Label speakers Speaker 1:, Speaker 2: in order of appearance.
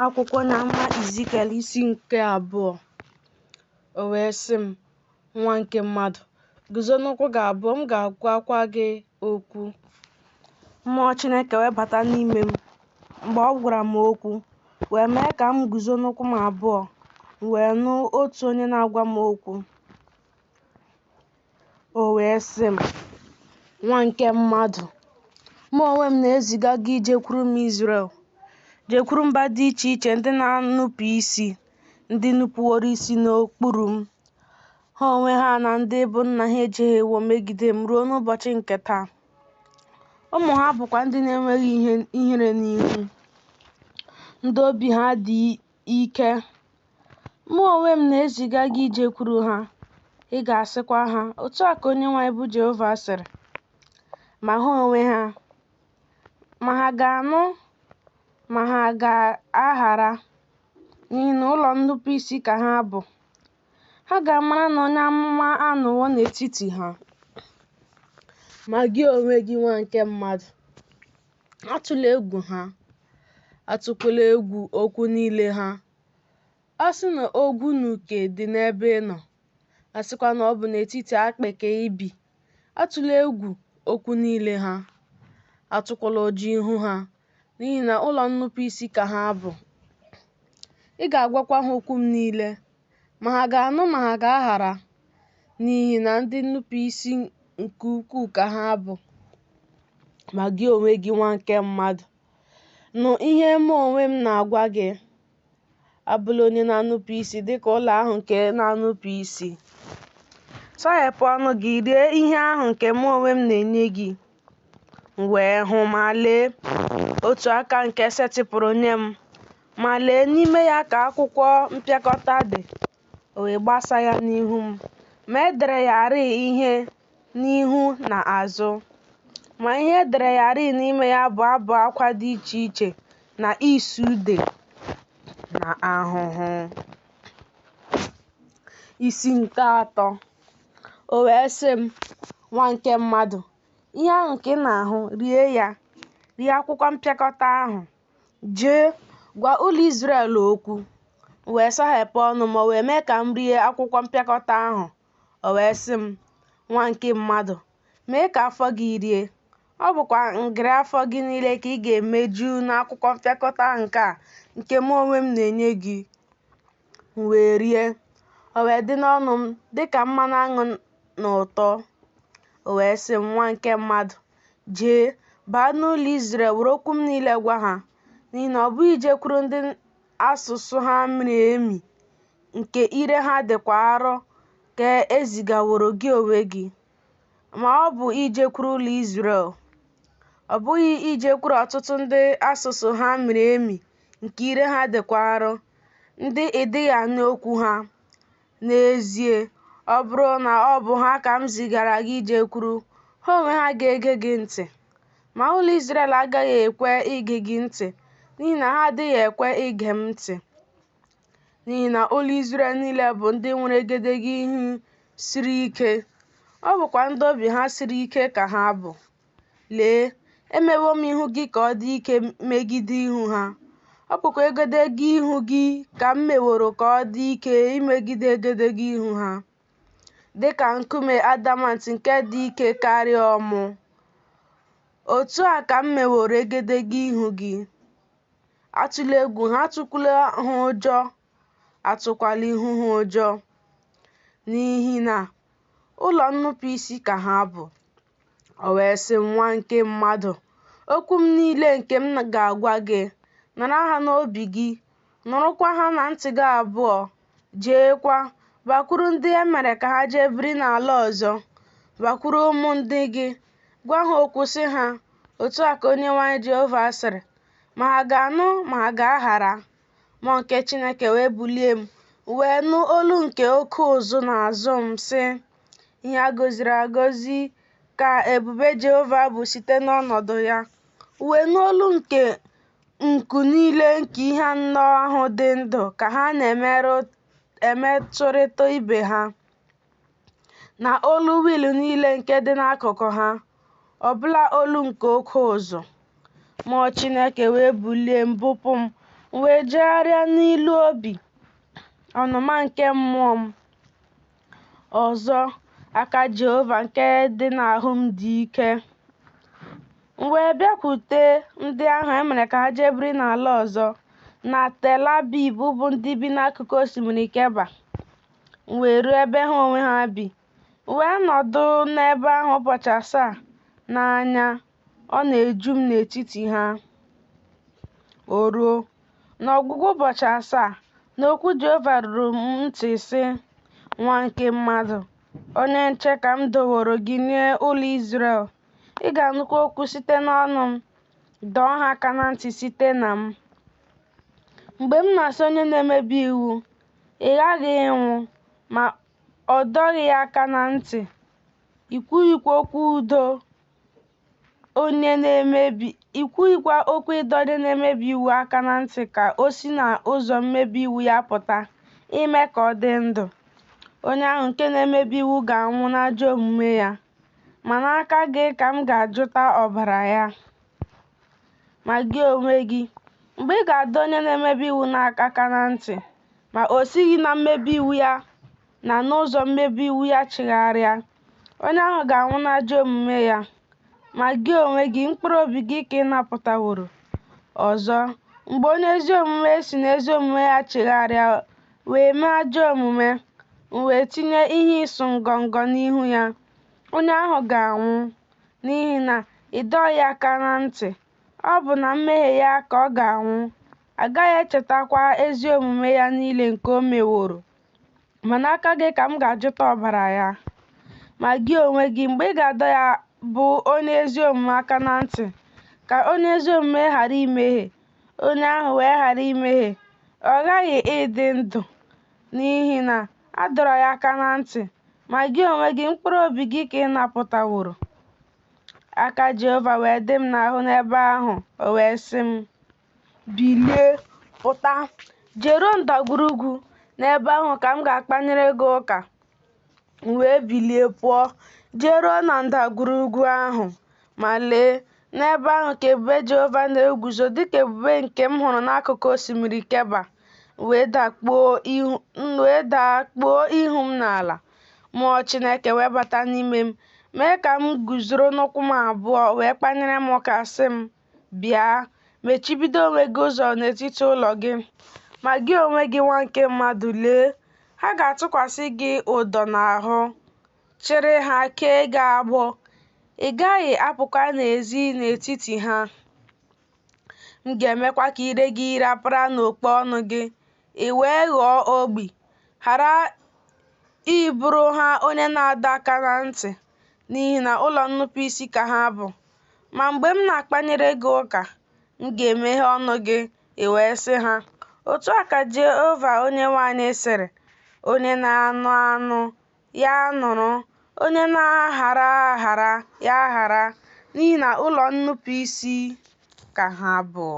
Speaker 1: Akwụkwọ onye amụma Izikiel isi nke abụọ. O wee sị m, Nwa nke mmadụ, guzo n'ụkwụ gị abụọ, m ga-agwakwa gị okwu. Mmụọ Chineke wee bata n'ime m mgbe ọ gwara m okwu, wee mee ka m guzo n'ụkwụ m abụọ, m wee nụ otu onye na-agwa m okwu. O wee sị m, Nwa nke mmadụ, mụ onwe m na-eziga gị ijekwuru ụmụ Izrel, jekwuru mba dị iche iche ndị na-enupụ isi, ndị nupụworo isi n'okpuru m. Ha onwe ha na ndị bụ nna ha ejehiewo megide m ruo n'ụbọchị nke taa. Ụmụ ha bụkwa ndị na-enweghị ihere n'ihu, ndị obi ha dị ike. Mụ onwe m na-eziga gị ijekwuru ha, ị ga-asịkwa ha, Otu a ka Onyenwe anyị bụ Jehova sịrị. Ma ha onwe ha, ma ha ga-anụ ma ha ga-aghara, n'ihi na ụlọ nnupụisi ka ha bụ. Ha ga-amara na onye amụma anọwo n'etiti ha. Ma gị onwe gị, nwa nke mmadụ, atụla egwu ha, atụkwala egwu okwu niile ha. A sị na ogwu na uke dị n'ebe ị nọ, a sịkwa na ọ bụ n'etiti akpị ka ị bi, atụla egwu okwu niile ha, atụkwala ụjọ ihu ha, n'ihi na ụlọ nnupụisi ka ha bụ. Ị ga-agwakwa ha okwu m niile, ma ha ga-anụ ma ha ga-aghara, n'ihi na ndị nnupụisi nke ukwuu ka ha bụ. Ma gị onwe gị, nwa nke mmadụ, nụ ihe mụ onwe m na-agwa gị. Abụla onye na-anụpụ isi dịka ụlọ ahụ nke na-anụpụ isi. Saghepụ ọnụ gị rie ihe ahụ nke mụ onwe m na-enye gị. M wee hụ, ma lee, otu aka nke setịpụrụ nye m, ma lee, n'ime ya ka akwụkwọ mpịakọta dị. O wee gbasaa ya n'ihu m, ma e dere ya rịị ihe n'ihu na azụ. Ma ihe e dere ya rịị n'ime ya bụ abụ akwa dị iche iche na ịsụ ude na ahụhụ. Isi nke atọ. O wee sị m, Nwa nke mmadụ, ihe ahụ nke ị na-ahụ, rie ya, rie akwụkwọ mpịakọta ahụ. Jee, gwa ụlọ Izrel okwu. M wee saghepụ ọnụ m, o wee mee ka m rie akwụkwọ mpịakọta ahụ. O wee sị m, Nwa nke mmadụ, mee ka afọ gị rie, ọ bụkwa ngịrị afọ gị niile ka ị ga-emeju n'akwụkwọ mpịakọta nke a nke mụ onwe m na-enye gị. M wee rie, o wee dị n'ọnụ m dị ka mmanụ aṅụ n'ụtọ. O wee sị m, Nwa nke mmadụ, jee, baa n'ụlọ Izrel were okwu m niile gwa ha, n'ihi na ọ bụghị ijekwuru ndị asụsụ ha miri emi nke ire ha dịkwa arọ ka e zigaworo gị onwe gị, ma ọ bụ ijekwuru ụlọ Izrel. Ọ bụghị ijekwuru ọtụtụ ndị asụsụ ha miri emi nke ire ha dịkwa arọ, ndị ị dịghị anụ okwu ha. N'ezie, ọ bụrụ na ọ bụ ha ka m zigara gị ijekwuru, ha onwe ha ga-ege gị ntị. Ma ụlọ Izrel agaghị ekwe ige gị ntị, n'ihi na ha adịghị ekwe ige m ntị. N'ihi na ụlọ Izrel niile bụ ndị nwere egedege ihu siri ike, ọ bụkwa ndị obi ha siri ike ka ha bụ. Lee, emewo m ihu gị ka ọ dị ike megide ihu ha, ọ bụkwa egedege ihu gị ka m meworo ka ọ dị ike imegide egedege ihu ha, dị ka nkume adamant nke dị ike karịa ọmụ. Otu a ka m meworo egedege ihu gị. Atụla egwu ha, atụkwala ha ụjọ, atụkwala ihu ha ụjọ, n'ihi na ụlọ nnupụisi ka ha bụ. O wee sị m, Nwa nke mmadụ, okwu m niile nke m ga-agwa gị, nara ha n'obi gị, nụrụkwa ha na ntị gị abụọ. Jeekwa, bakwuru ndị e mere ka ha jee biri n'ala ọzọ, bakwuru ụmụ ndị gị, gwa ha okwu sị ha, Otu a ka Onyenwe anyị Jehova sịrị, ma ha ga-anụ ma ha ga-aghara. Mmụọ nke Chineke wee bulie m, m wee nụ olu nke oke ụzụ n'azụ m, sị, Ihe a gọziri agọzi ka ebube Jehova bụ site n'ọnọdụ ya. M wee nụ olu nke nku niile nke ihe anọ ahụ dị ndụ ka ha na-emetụrịta ibe ha, na olu wiil niile nke dị n'akụkụ ha, ọbụla olu nke oke ụzụ. Mmụọ Chineke wee bulie m bupụ m, M wee jegharịa n'ilu obi ọnụma nke mmụọ m. Ọzọ, aka Jehova nke dị n'ahụ m dị ike. M wee bịakwute ndị ahụ e mere ka ha jee biri n'ala ọzọ, na Tel-Abib, bụ ndị bi n'akụkụ osimiri Keba. M wee ruo ebe ha onwe ha bi, m wee nọdụ n'ebe ahụ ụbọchị 7 n'anya ọ na-eju m n'etiti ha. O ruo, n'ọgwụgwụ ụbọchị 7, na okwu Jehova ruru m ntị, sị, Nwa nke mmadụ, onye nche ka m doworo gị nye ụlọ Izrel. Ị ga-anụkwa okwu site n'ọnụ m, dọọ ha aka na ntị site na m. Mgbe m na-asị onye na-emebi iwu, Ị ghaghị ịnwụ, ma ọ dọghị ya aka na ntị, i kwughịkwa okwu ịdọ onye na-emebi iwu aka na ntị ka o si n'ụzọ mmebi iwu ya pụta, ime ka ọ dị ndụ. Onye ahụ nke na-emebi iwu ga-anwụ n'ajọ omume ya, ma n'aka gị ka m ga-ajụta ọbara ya. Ma gị onwe gị, mgbe ị ga-adọ onye na-emebi iwu aka na ntị, ma o sighị na mmebi iwu ya na n'ụzọ mmebi iwu ya chigharịa, onye ahụ ga-anwụ n'ajọ omume ya, ma gị onwe gị, mkpụrụ obi gị ka ị napụtaworo. Ọzọ, mgbe onye ezi omume si n'ezi omume ya chigharịa wee mee ajọ omume, m wee tinye ihe ịsụ ngọngọ n'ihu ya, onye ahụ ga-anwụ, n'ihi na ị dọghị ya aka na ntị, ọ bụ na mmehie ya ka ọ ga-anwụ, a gaghị echetakwa ezi omume ya niile nke o meworo, ma n'aka gị ka m ga-ajụta ọbara ya. Ma gị onwe gị, mgbe ị ga-adọ ya bụ onye ezi omume aka na ntị, ka onye ezi omume ghara imehie, onye ahụ wee ghara imehie, ọ ghaghị ịdị ndụ, n'ihi na a dọrọ ya aka na ntị, ma gị onwe gị, mkpụrụ obi gị ka ị napụtaworo. Aka Jehova wee dị m n'ahụ n'ebe ahụ, o wee sị m, Bilie, pụta, jeruo ndagwurugwu, n'ebe ahụ ka m ga-akpanyere gị ụka. M wee bilie pụọ, jeruo na ndagwurugwu ahụ, ma lee, n'ebe ahụ ka ebube Jehova na-eguzo dịka ebube nke m hụrụ n'akụkụ osimiri Keba. M wee daa kpuo ihu m n'ala. Mmụọ Chineke wee bata n'ime m, mee ka m guzoro n'ụkwụ m abụọ, wee kpanyere m ụka, sị m, Bịa, mechibido onwe gị ụzọ n'etiti ụlọ gị. Ma gị onwe gị, nwa nke mmadụ, lee, ha ga-atụkwasị gị ụdọ n'ahụ, chịrị ha kee gị agbụ, ị gaghị apụkwa n'ezi n'etiti ha. M ga-emekwa ka ire gị rapara n'okpo ọnụ gị, ị wee ghọọ ogbi, ghara ịbụrụ ha onye na-adọ aka na ntị, n'ihi na ụlọ nnupụisi ka ha bụ. Ma mgbe m na-akpanyere gị ụka, m ga-emeghe ọnụ gị, ị wee sị ha, Otu a ka Jehova Onyenwe anyị sịrị, onye na-anụ anụ, ya nụrụ, onye na-aghara aghara, ya ghara, n'ihi na ụlọ nnupụisi ka ha bụ.